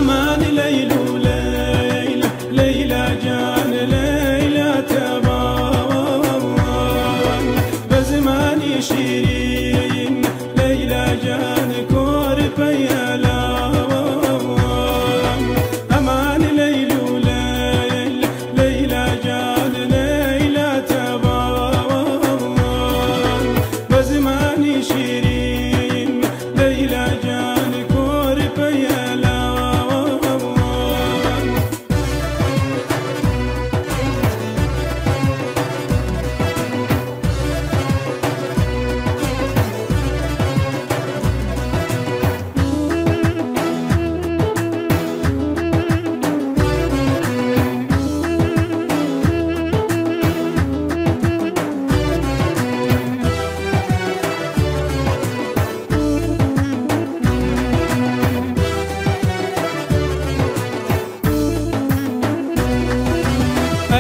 أمان ليل وليلى ليلى جان ليلى تبان بزماني شيرين ليلى جان كور بيلا. أمان ليل وليلى ليلى جان ليلى تبان بزماني شيرين ليلى جان كور بيلا.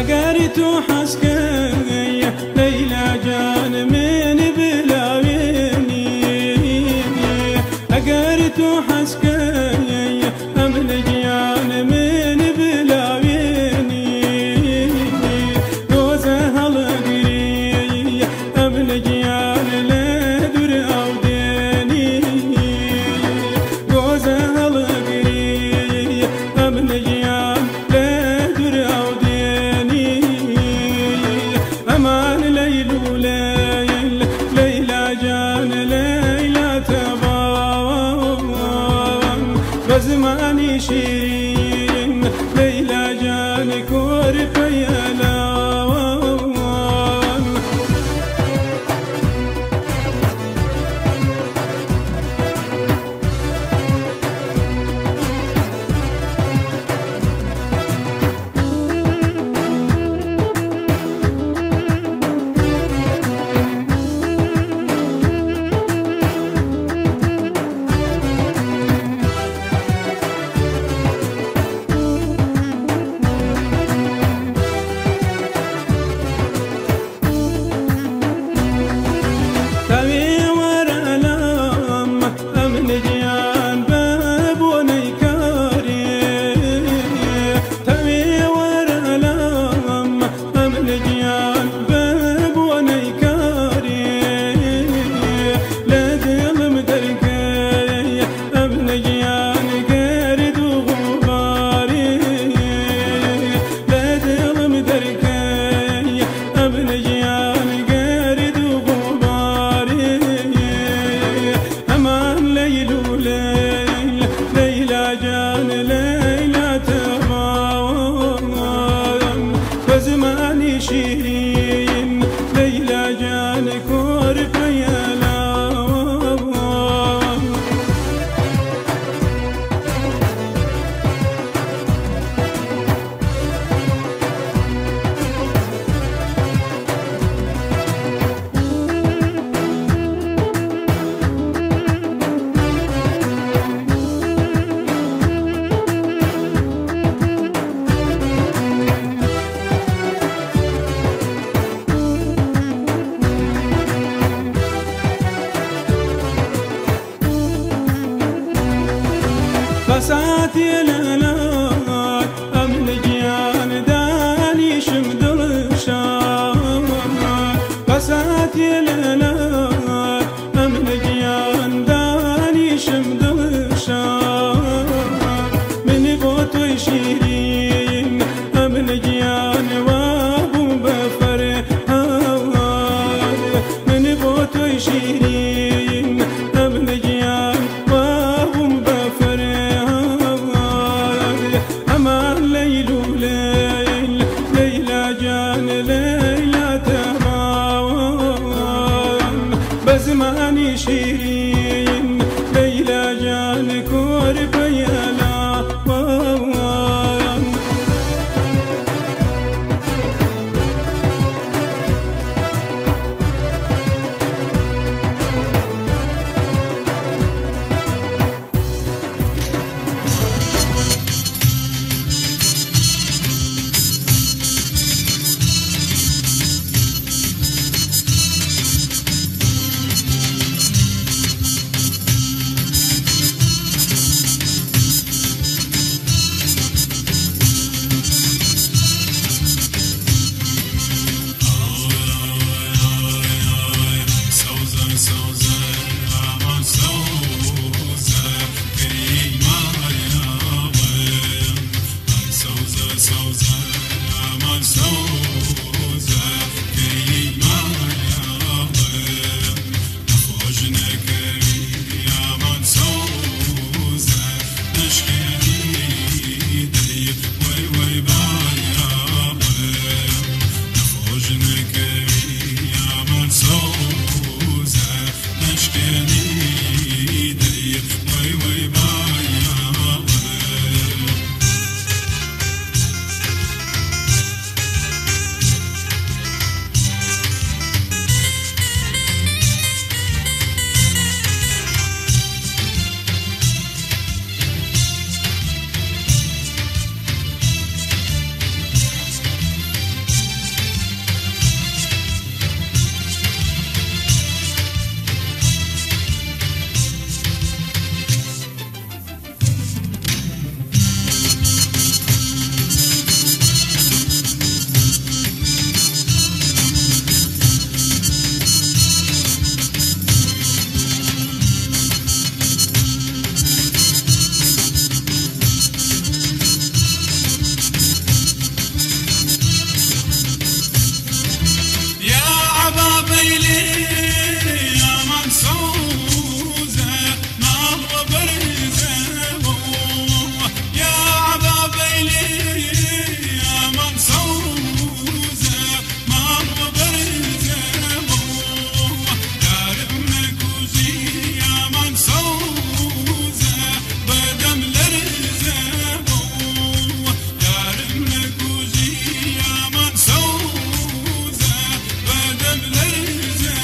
ئەگەر تو حەسکەی لەیلا جان من بلاوێنی، ئەگەر تو حەسکەی ئەمن گیان من بلاوێنی، گۆزە هەڵگری ئەمن گیان لە دوور ئەودێنی، گۆزە هەڵگری ئەمن گیان لە دوور ئەودێنی. سەوزە ئامان سەوزە کەی مایاڵم نەخۆش نەکەوی ئامان سەوزە نەشکێنی دەی وەی وەی بایاڵم نەخۆش نەکەوی ئامان سەوزە نەشکێنی دەی وەی وەی بایاڵم. يا عبابيلي يا منسوزة نار برزة، يا عبابيلي يا منسوزة نار برزة، دارمك وزي يا منسوزة بدم لرزة، دارمك وزي يا منسوزة بدم لرزة.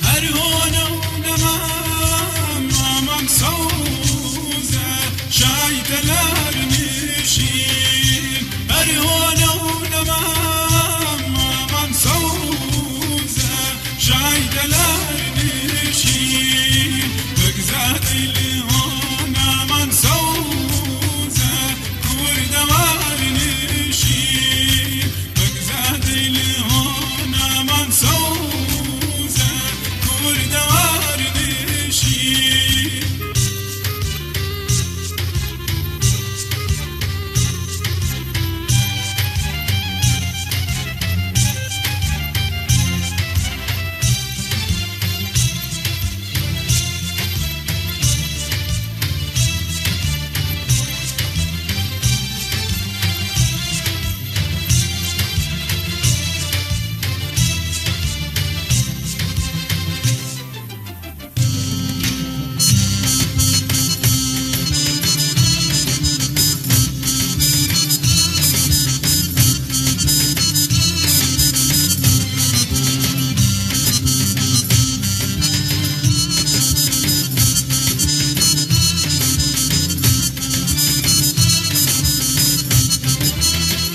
هەرهۆنە و نەمام ئامان سەوزە شایتە لار نشین، هەرهۆنە و نەمام ئامان سەوزە شایتە لار نشین، بەگزادەی لێهۆن ئامان سەوزە کوردەوار نشین، بەگزادەی لێهۆن ئامان سەوزە کوردەوار نشین.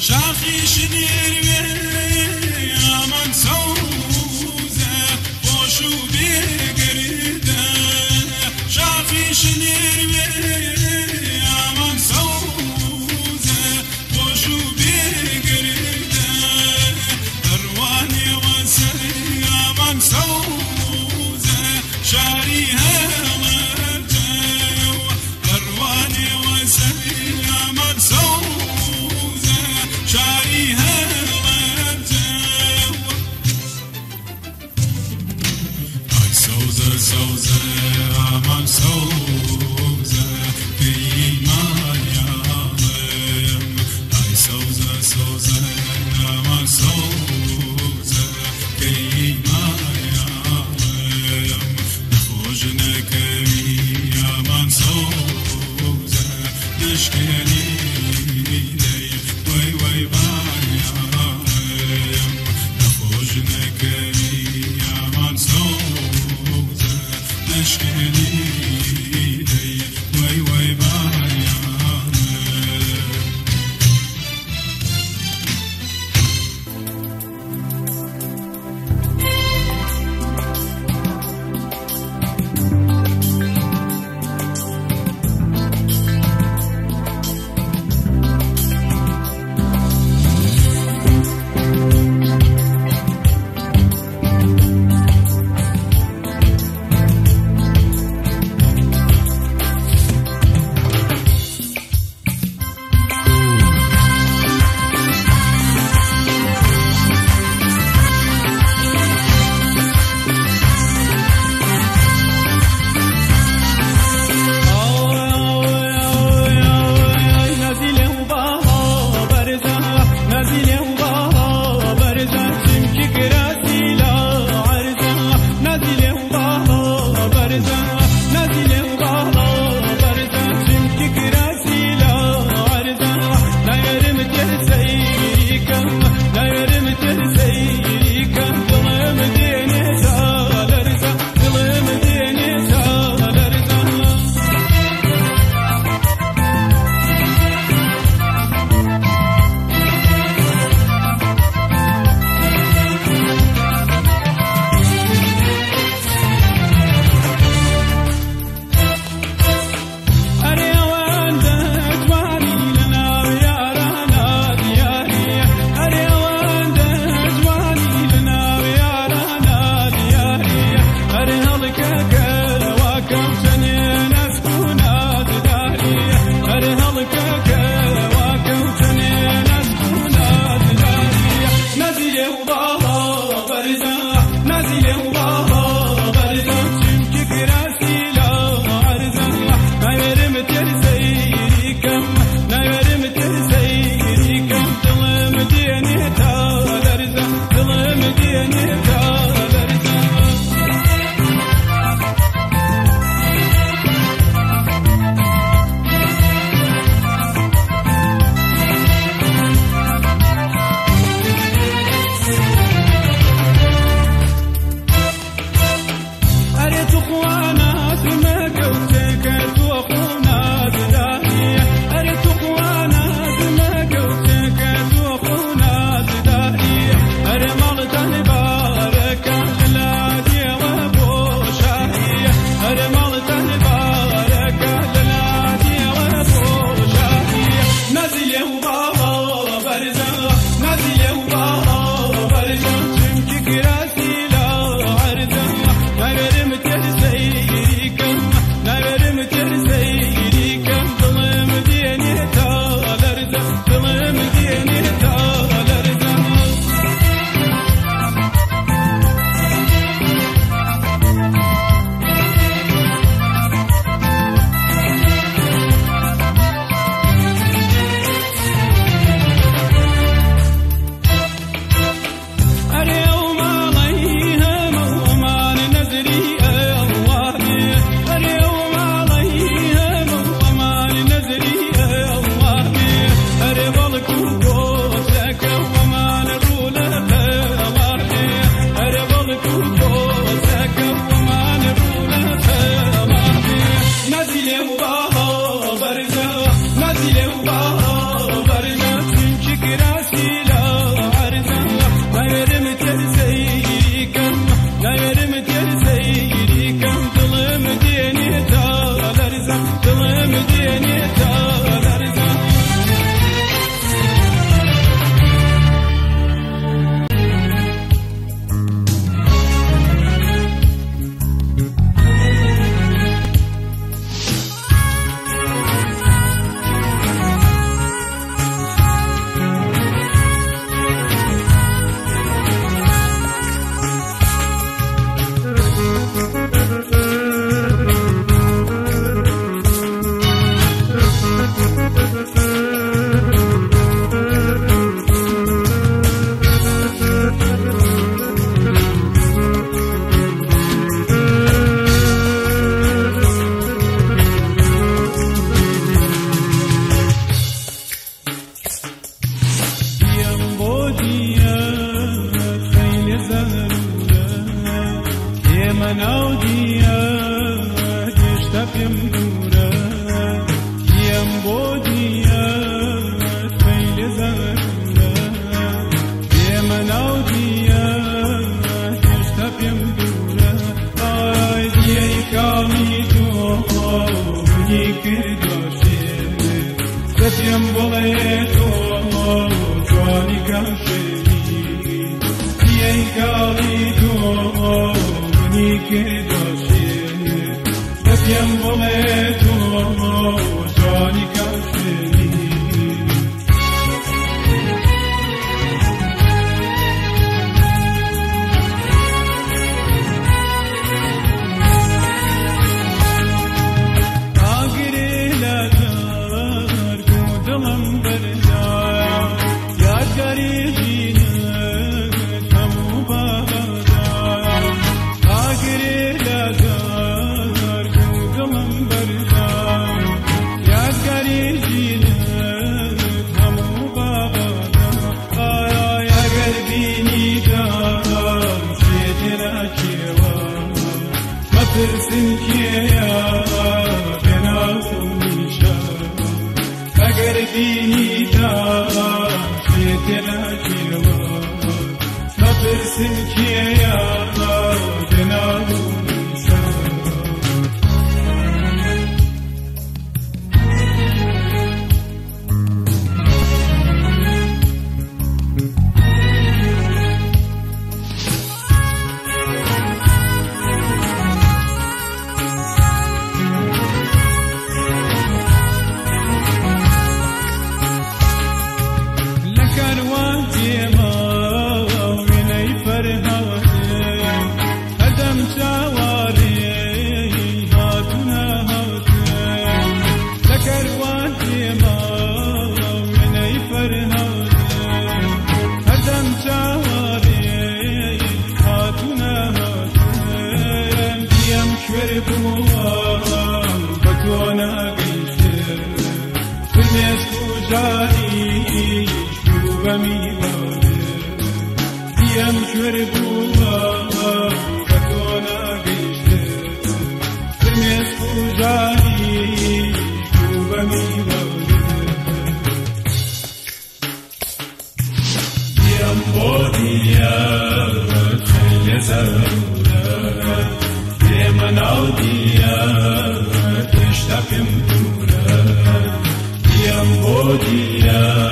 شاخی شنیر ئامان سەوزە خۆش و بێگەردە، شاخی شنیر ئامان سەوزە خۆش و بێگەردە، هەروانێ وەسەر ئامان سەوزە شاری هەڵەبجە، هەروانێ وەسەر ئامان سەوزە شاری هەڵەبجە. ئای سەوزە سەوزە ئامان سەوزە پێی مایاڵم، ئای سەوزە سەوزە ئامان سەوزە پێی مایاڵم نەخۆش نەکەوی. دەشکێنی دەی وەی وەی بایانە. کرداشێ دەپێم بڵێ تۆ جوانی کەمشێری دیەی کاڵی تۆ منی کرداشێ دەپێم بڵێ تۆ جوانی کەمشێری. مەپرسن کێیە بێناو نیشە ئەگەر بینیتام شێتێ لە کێوە مەپرسن کێیە بێناو نیشە. Yeah.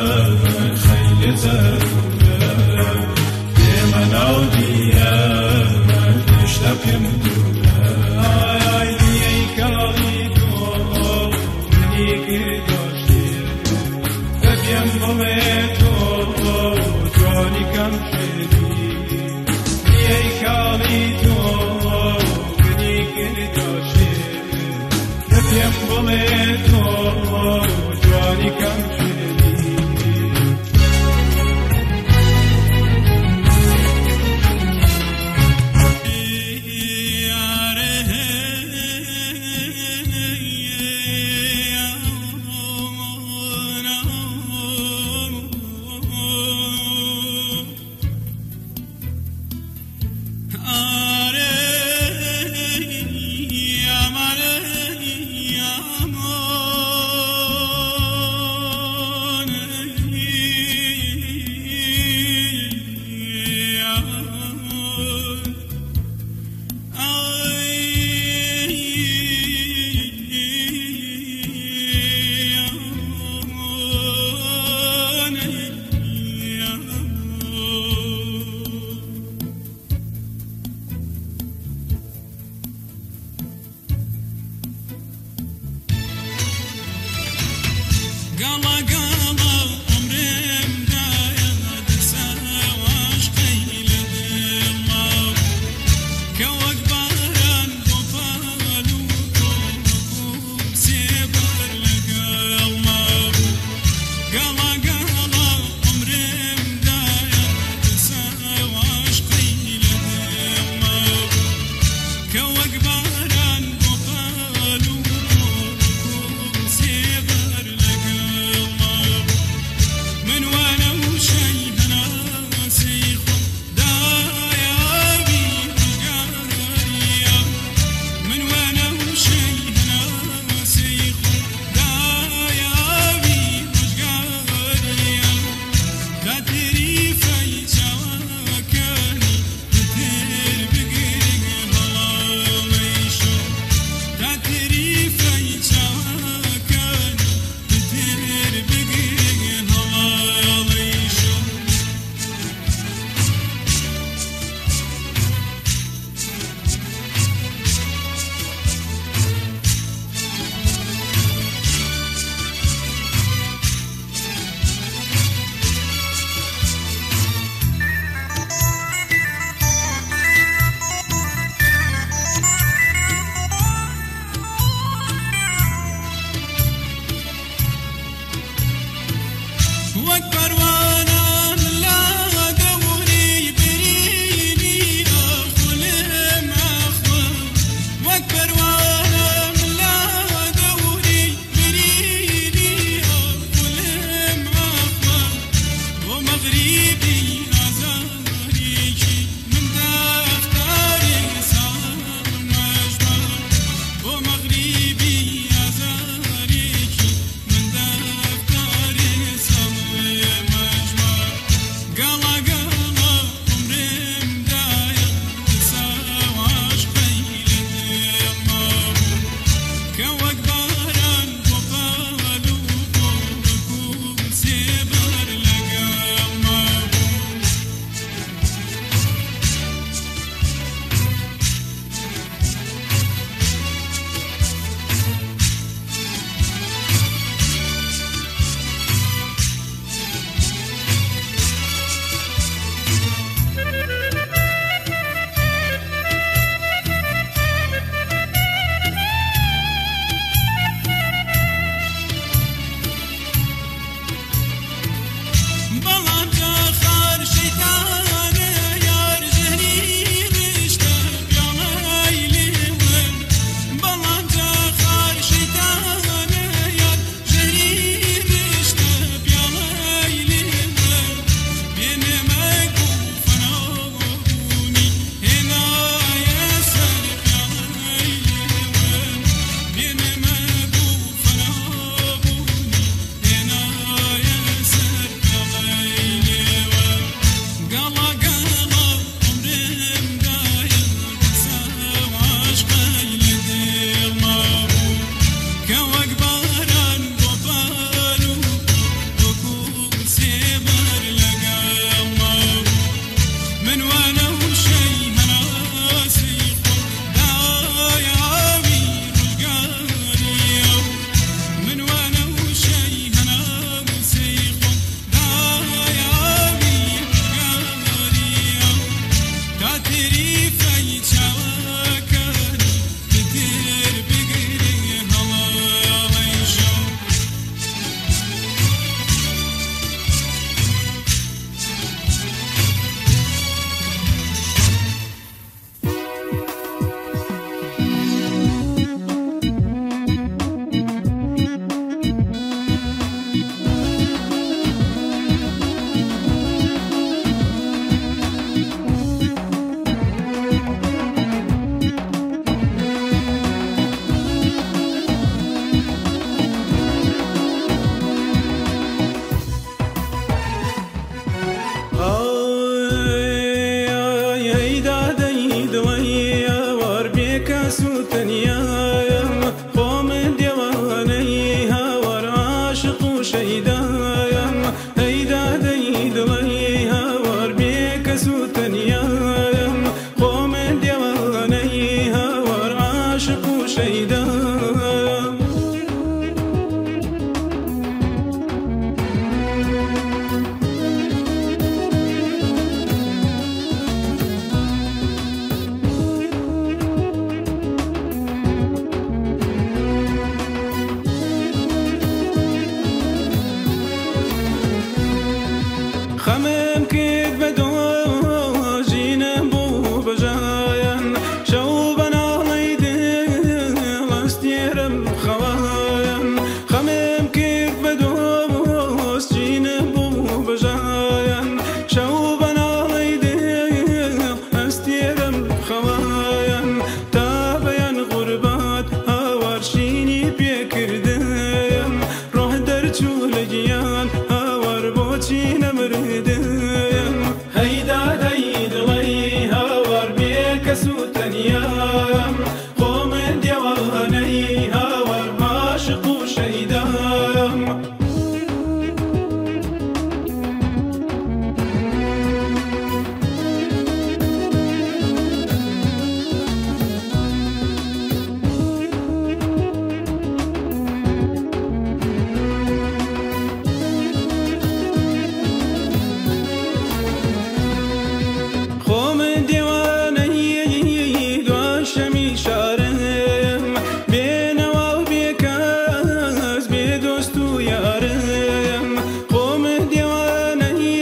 تەنیایم خۆ من دێوانەی هاوار عاشق و شەیدایم ئەی دادەی دڵی هاوار بێکەس و تەنیایم خۆ من دێوانەی هاوار عاشق و شەیدایم. خەمم کرد بە دۆژینم بوو بەژایان شەو بەناڵەی دڵ ئەستێرم خەوایان خەمم کرد بە دۆستینم بوو بەژایان شەو بەناڵەی دڵ ئەستێرم خەوایان تا بەیان غوربات هاوار شینی پێکردم ڕۆح دەرچوو لە گیان هاوار بۆچی نەمردم هەی دادەی دڵی هاوار بێکەس و تەنیام خۆ من دێوانەی هاوار عاشق و شەیدام. خۆ من دێوانەی دواشەمی شارم بێنەوە و بێکەس بێ دۆست و یارم خۆ من دێوانەی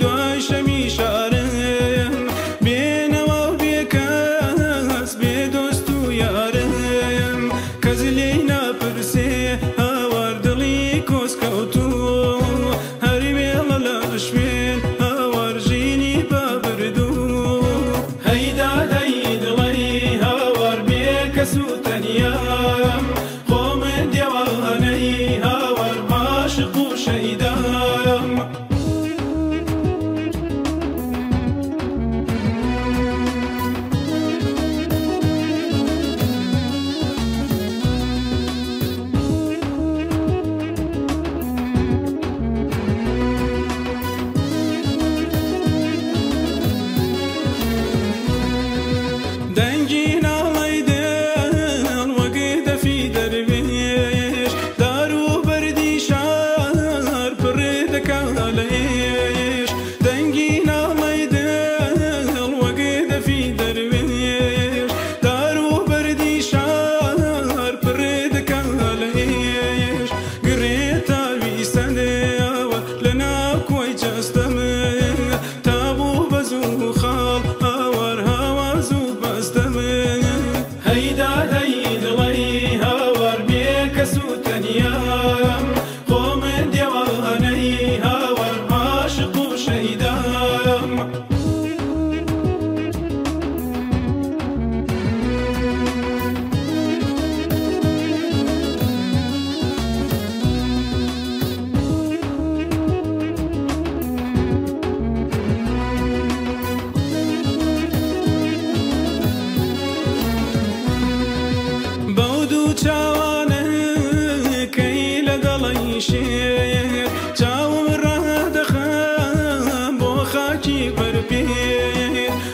دواشەمی شارم بێنەوە و بێکەس بێ دۆست و یارم کەس لێی ناپرسێ هاوار دڵی کۆسکەوتوو هەر وێڵە لە شوێن هاوار ژینی بابردوو هەی دادەی دڵی هاوار بێکەس و تەنیام خۆ من دێوانەی هاوار عاشق و شەیدام. دەنگی ناڵەی دڵ وەک دەفی دەروێش دار و بەردی شار پڕێ دەکا لە ئێش دەنگی ناڵەی دڵ وەک دەفی دەروێش دار و بەردی شار پڕێ دەکا لە ئێش گڕێتاوی سەندەوە لە ناو کۆی جەستەم تا بوو بە زوو خاڵ هاوار هاواز و بەستەم هەی دادەی دڵی هاوار بێکەس و تەنیام خۆ من دێوانەی هاوار عاشق و شەیدام. بەو دوو چاوانە کەی لەگەڵی شێر چاوم ڕادەخەم بۆ خاکی بەرپێ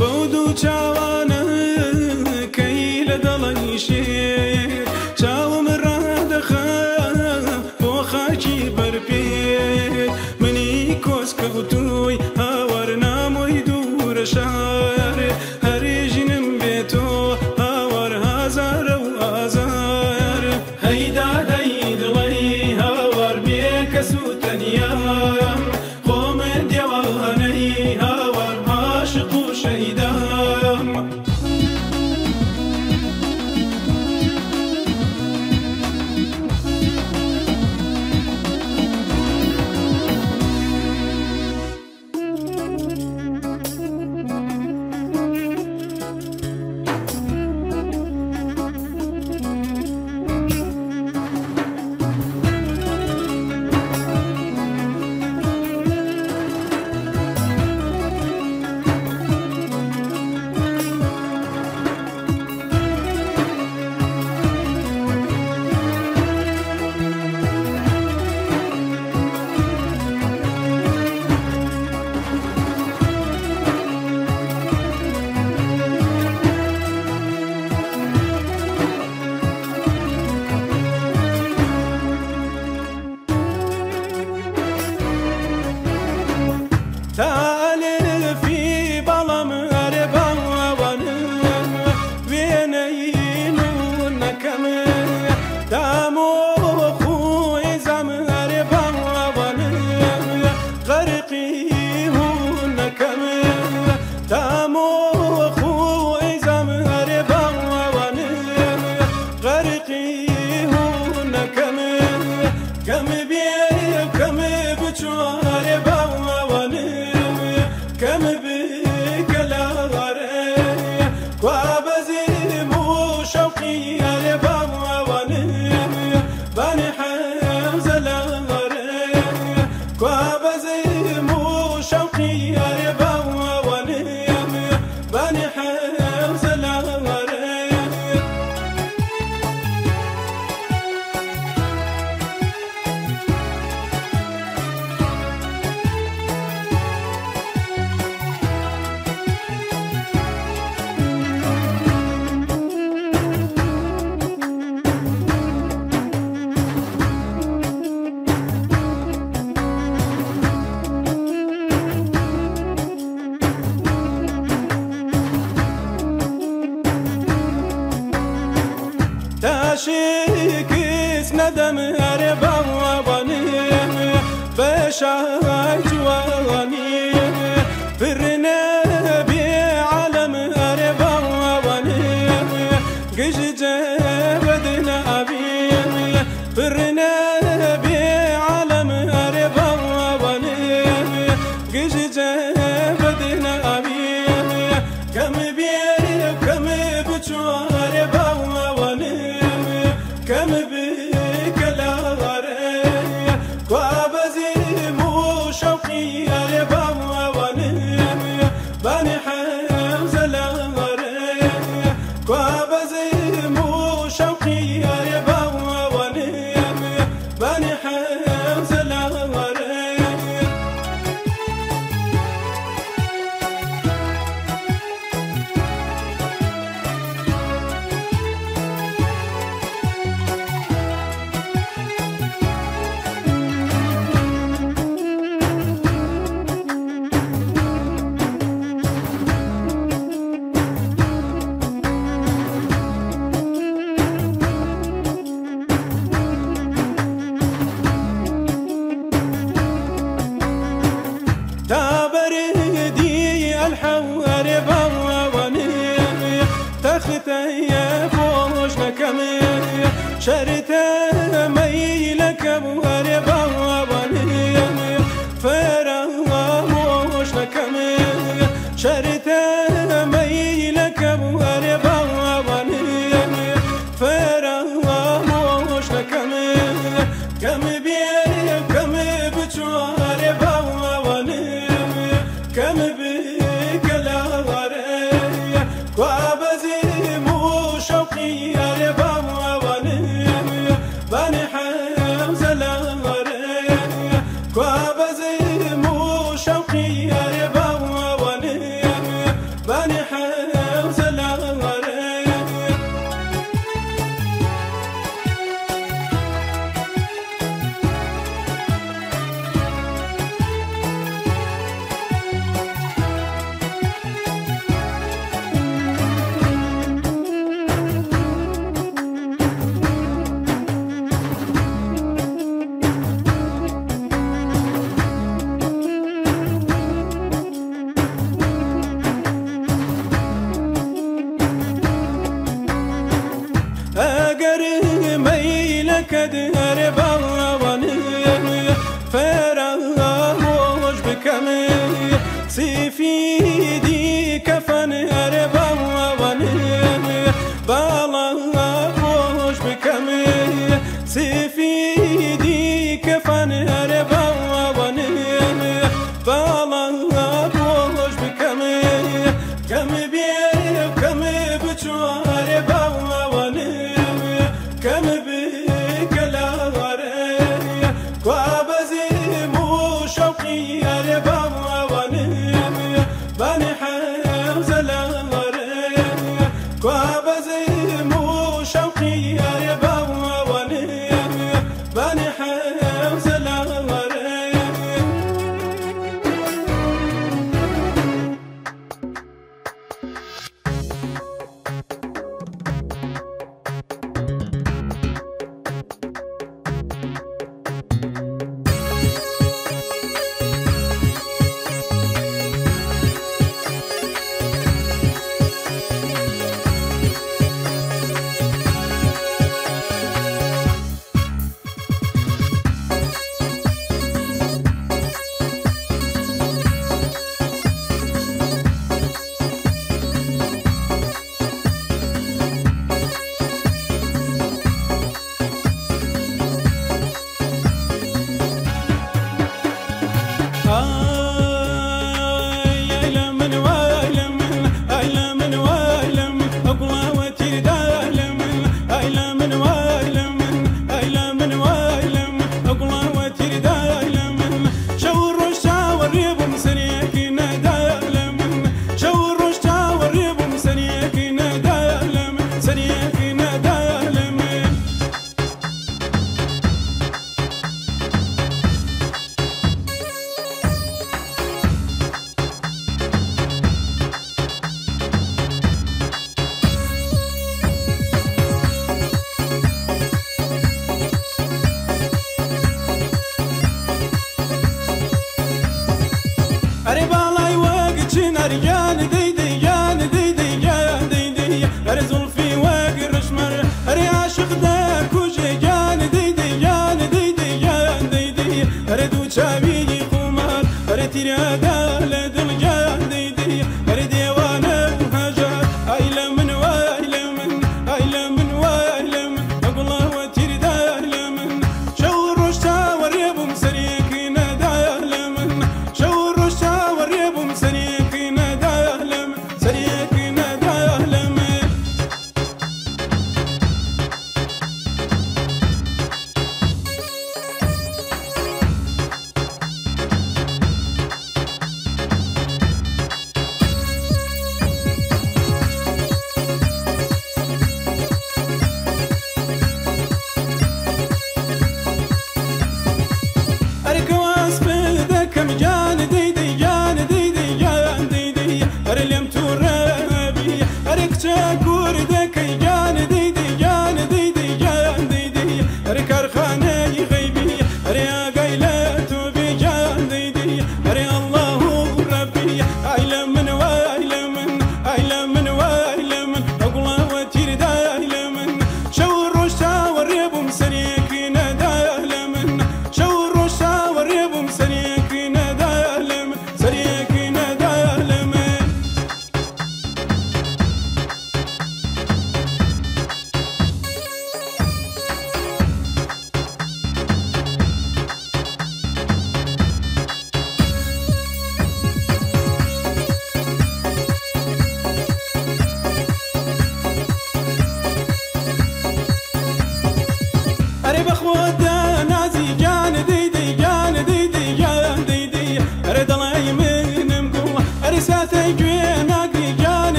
بەو دوو چاوانە کەی لەگەڵی شێر چاوم ڕادەخەم بۆ خاکی بەرپێ منی کۆسکەوتووی هاوار نامۆی دوورە شار هەرێ ژینم بێتۆ هاوار هازارە و ئازار هەی دادەی دڵی هاوار بێکەس و تەنیام خۆ من دێوانەی هاوار عاشق و شەیدام. تامو خوی زمر باوان غرقی هونکم تامو خوی زمر باوان غرقی هونکم کم بی کم بچوار باوان کم بی کلاره وابزیم و شوقی باوان بانی حمزه لاره وابزیم و شوقی باوان بانی حمزه لاره. تاشيكس ندم أرباباني بشاي جواني فرنا بعالم أرباباني قش جبدنا أبي فرنا بعالم أرباباني قش جبدنا أبي كم بي كم بچوار باواني كم بك لاره وابزيم وشوقي باواني باني حمزه لاره وابزيم وشوقي باواني باني حمزه لاره. تابردي الحوار باواني تختي فوش نكمي شرت ميلك بوار باواني فراموش نكمي شرت ميلك بوار باواني فراموش نكمي كم بي كم بچوار باواني كم بك لاره وابزيم وشوقي باواني باني حمزه لاره وابزيم وشوقي باواني باني حمزه لاره. اگر میلك دهر باواني فراموش بكمي سيفي دي كفن باواني بالا بكمي سيفي دي كفن باواني بالا بكمي كم بي كم بچوار باواني كم بك لاره وابزيم وشوقي باواني باني حمزه لاره وابزيم وشوقي باواني باني حمزه لاره. چاوی خمار هر تیرادا لدل جان دیدی هر دیوانه هجار ایل من وایل من ایل من وایل من اقلا و تیردا من شو رشتا وريبم سريك ندا من شو رشتا وريبم سريك ندا من سريك ندا من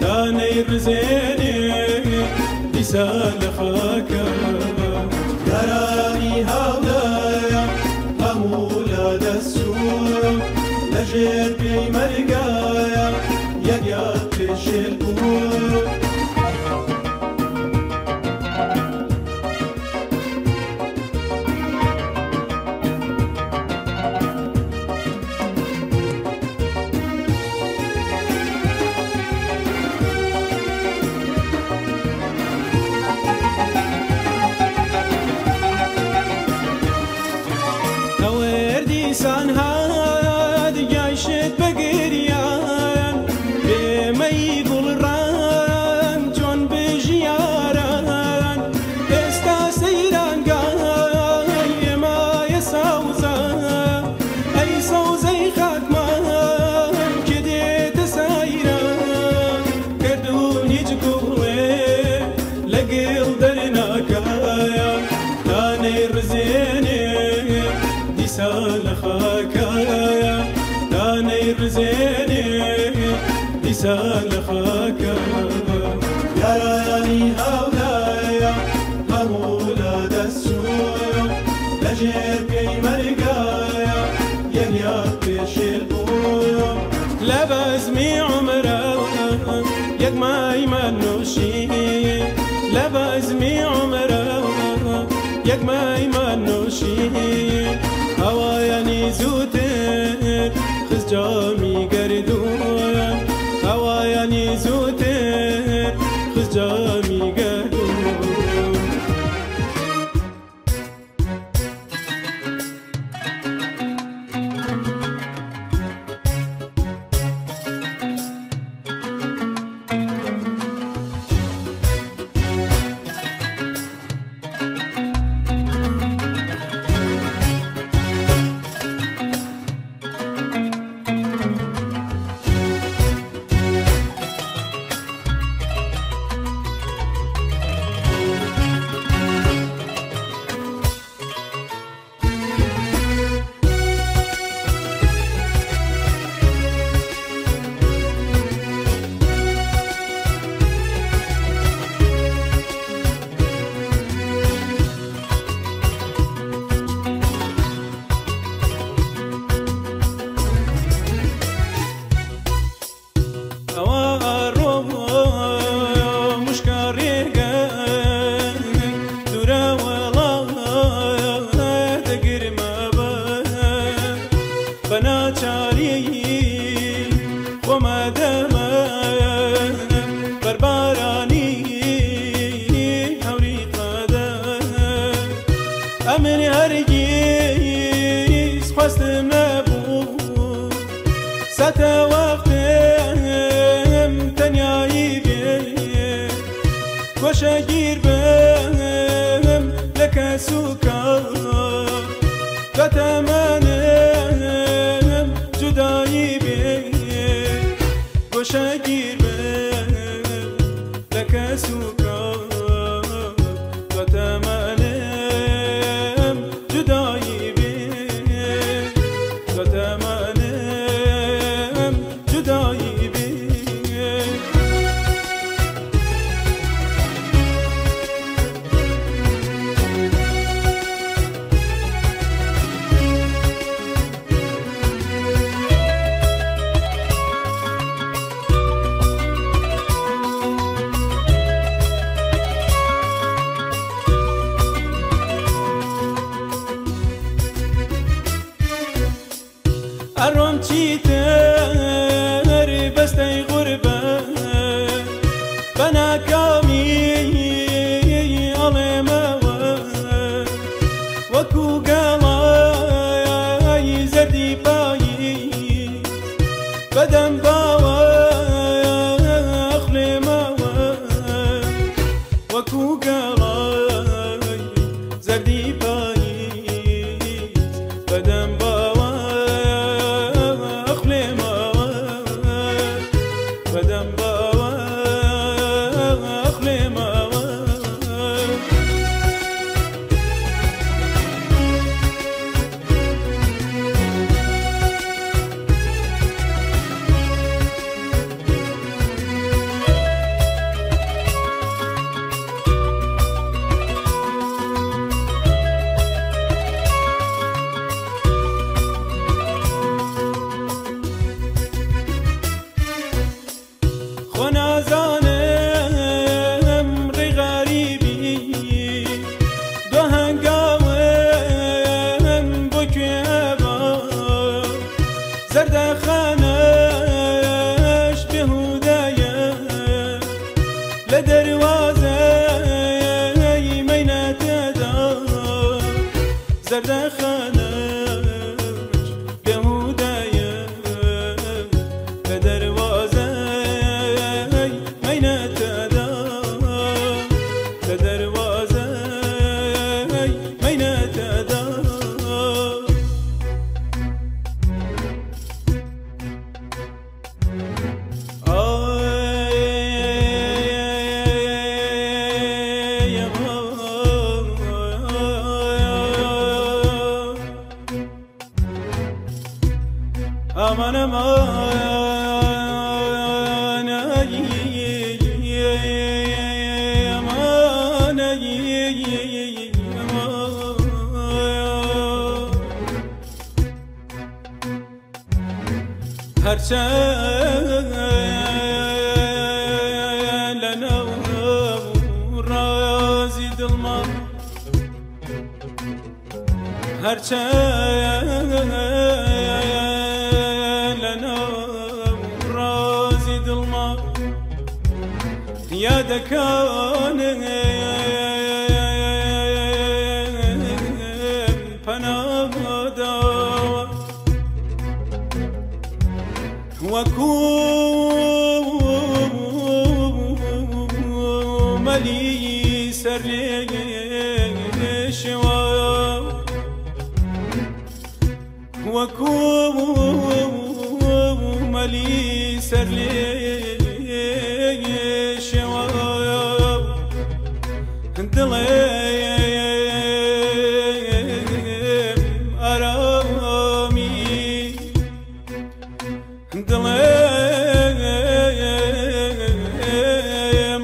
دانەی ڕزێنێ دیسان لە خاکە. یارانی هاودایە هەموو لە دەسوور لەژێر پێی مەرگایە یەکیان پێشێل بوو. دیسان هات گەشت بەگریان بێمەی گوڵڕان چۆن بژیاران ئێستا سەیرانگای ئێمایە سەوزە ئەی سەوزەی خاکمان کێ دێتە سەیران گەردوون هیچ گوڵێ لەگەڵ دەرناکایە دانەی ڕزێنێ دیسان لە خاکایە دانەی ڕزێنێ دیسان لە خاکایە. یارانی هاودایە هەموو لە دەسوور لەژێر پێی مەرگایە یەکیان پێشێل بوو. لە بەزمی عومرە یەک مایمان نۆشی لە بەزمی عومرە یەک مایمان نۆشی هەوایانی زووتر خست جامی گەردوون هەوایانی زووتر خست جامی گەردوون. ئەمن هەرگیز خواستم نەبوو ساتە وەختم تەنیایی بێ گۆشەگیر بم لە کەس و کار بەتەمەنم جودایی بێ گۆشەگیر بم لە کەس و کار بەتەمەنم جودایی بێ بەتەمەنم جودایی بێ. ئەڕۆم چیتر بەستەی غوربە بەناکامی ئەڵێمەوە وەکو گەڵای زەردی پایی بەدەم باوە ئەخلێمەوە وەکو گەڵای زەردی پایی بەدەم باوە ئەخلێمەوە بەدەم باوە ئەخلێمەوە. لە دەروازەی مەینەتەدا زەردەخانەش بێهودایە لە دەروازەی مەینەتەدا لە دەروازەی مەینەتەدا. ئەمان ئەمان ئەمان. هەرچەند لەناو ڕازی دڵما، هەرچەند لەناو ڕازی دڵما یادەکان پەناداوە وەکو مەلی سەر لێشەوە، وەکو مەلی سەر لێشەوە دڵێم ئارامی، دڵێم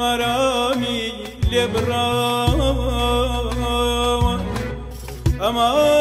ئارامی لێ بڕاوە. ئەمان.